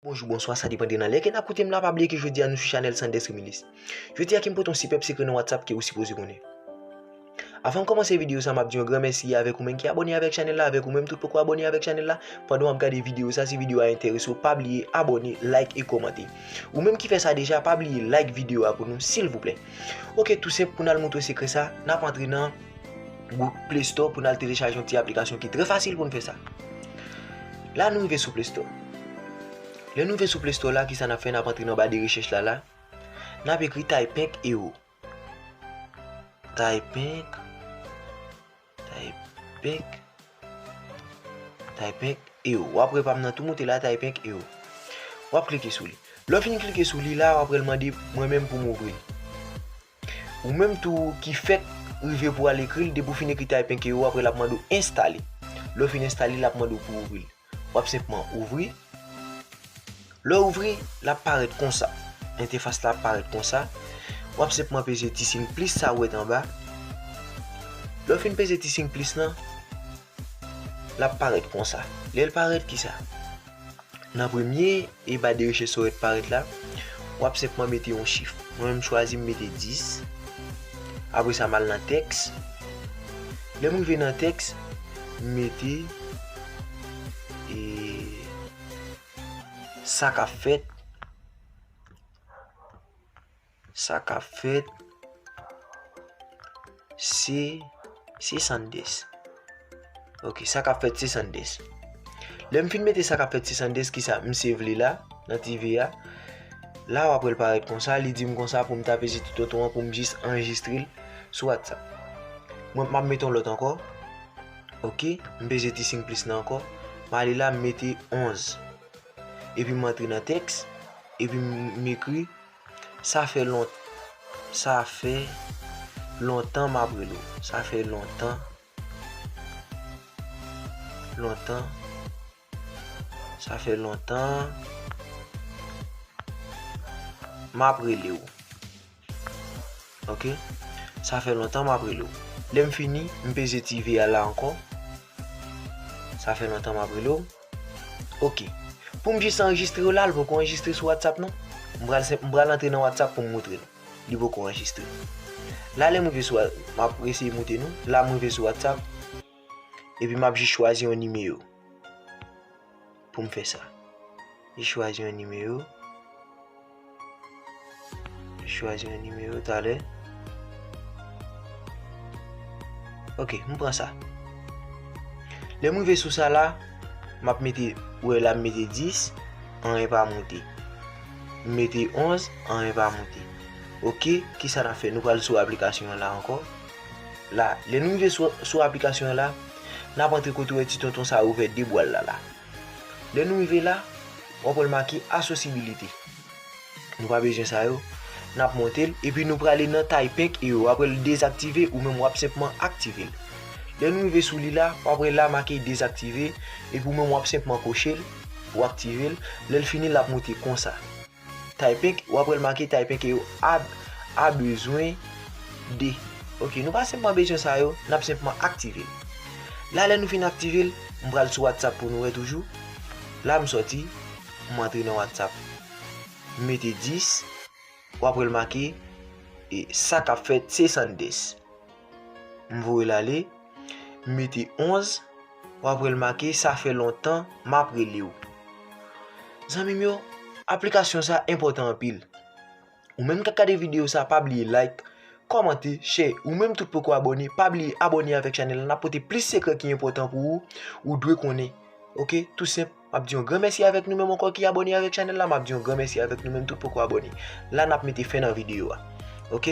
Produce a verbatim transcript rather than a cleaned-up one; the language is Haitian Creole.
Bonjou, bonswa, sa depann de nan lè ke n ap koute m la. Pa bliye ke jodi a nou sou chanèl Sanders Reminisce. Jodi a ke m pote yon sipèb sekrè nan WhatsApp ke ou sipoze konnen. Avan m kòmanse videyo sa, m ap di yon gran mèsi avèk ou menm ki abòne avèk chanèl la, avèk ou menm tout poko abòne avèk chanèl la. Pandan w ap gade videyo sa, si videyo a enterese w, pa bliye abòne, like e kòmante. Ou menm ki fè sa deja, pa bliye like videyo a pou nou, silvouplè. Oke, tou senp, pou n al montre sekrè sa, n ap antre nan Play Store pou n al telechaje yon ti aplikasyon ki trè fasil pou n fè sa. La, nou rive sou Play Store. Lè nou rive sou Play Store la, kisa n ap fè? N ap antre nan ba de rechèch la, la. N ap ekri Typenk Hero. Typenk, Typenk, Typenk Hero. W ap wè pa m nan tou moute la, Typenk Hero. W ap klike sou li. Lè w fin klike sou li la, w ap wè l mande mwen menm pou m ouvri l. Ou menm tou ki fèk rive pou al ekri l, depi w fin ekri Typenk Hero, w ap wè l ap mande w enstale. Lè w fin enstale, l ap mande w pou ouvri l. W ap senpman ouvri. Lè w ouvri, l ap parèt konsa. Entèfas la ap parèt konsa. W ap senpman peze ti siy plis sa ou wè t anba. Lè w fin peze ti siy plis lan, l ap parèt konsa. Lè l parèt, kisa? Nan premye e ba de rechèch sa ou wè t parèt la, w ap senpman mete yon chif. Mwen menm, m chwazi m mete dis. Apre sa, m al nan tèks. Lè m rive nan tèks, m mete, e, sa k ap fèt, sa k ap fèt, se, se Sanders. Oke, sa k ap fèt, se Sanders. Lè m fin mete sa k ap fèt, se Sanders, kisa m save li la, nan ti V a. La, w ap wè l parèt konsa, li di m konsa pou m tape se ti tonton an pou m jis anrejistre l sou WhatsApp. Mwen, m ap mete yon lòt ankò. Oke, m peze ti siy plis la ankò. M ale la, m mete onz. Epi m antre nan tèks. Epi m, m ekri, sa fè lon-, sa fè lontan m ap rele w. Sa fè lontan, lontan, sa fè lontan m ap rele w. Oke? Sa fè lontan m ap rele w. Lè m fini, m peze ti V a la ankò. Sa fè lontan m ap rele w. Oke. Pou m jis anrejistre w la, l poko anrejistre sou WhatsApp non. M pral, m pral antre nan WhatsApp pou m montre nou. Li poko anrejistre. La, lè m rive sou, m ap eseye montre nou. La, m rive sou WhatsApp. Epi m ap jis chwazi yon nimewo pou m fè sa. Li chwazi yon nimewo. Li chwazi yon nimewo talè. Oke, m pran sa. Lè m rive sou sa la, m ap mete, ou wè la, m mete dis, anyen pa monte. M mete onz, anyen pa monte. Oke, kisa n ap fè? Nou pral sou aplikasyon an la ankò. La, lè nou rive sou, sou aplikasyon an la, n ap antre kote w wè ti tonton sa ouvè de bwa l la, la. Lè nou rive la, w ap wè l make asosibilite. Nou pa bezwen sa yo. N ap monte l, epi nou prale nan Typenk e w ap wè l dezaktive, ou menm w ap senpman aktive l. Lè nou rive sou li la, w ap wè la make dezaktive, epi ou menm w ap senpman koche l pou aktive l. Lè l fini, l ap monte konsa. Typenk, w ap wè l make Typenk e w a, a bezwen de. Oke, nou pa senpman bezwen sa yo, n ap senpman aktive l. La, lè nou fin aktive l, m pral sou WhatsApp pou nou wè toujou. La, m sòti, m antre nan WhatsApp. M mete dis, w ap wè l make, e sa k ap fèt, se Sanders. M voye l ale, m mete onz, w ap wè l make, sa fè lontan m ap rele w. Zanmi m yo, aplikasyon sa enpòtan anpil. Ou menm k ap gade videyo sa, pa bliye like, kòmante, share. Ou menm tout poko abòne, pa bliye abòne avèk chanèl la. N ap pote plis sekrè ki enpòtan pou ou, ou dwe konnen. Oke, tou senp, m ap di yon gran mèsi avèk nou menm ankò ki abòne avèk chanèl la, m ap di yon gran mèsi avèk nou menm tout poko abòne. La, n ap mete fen nan videyo a. Oke?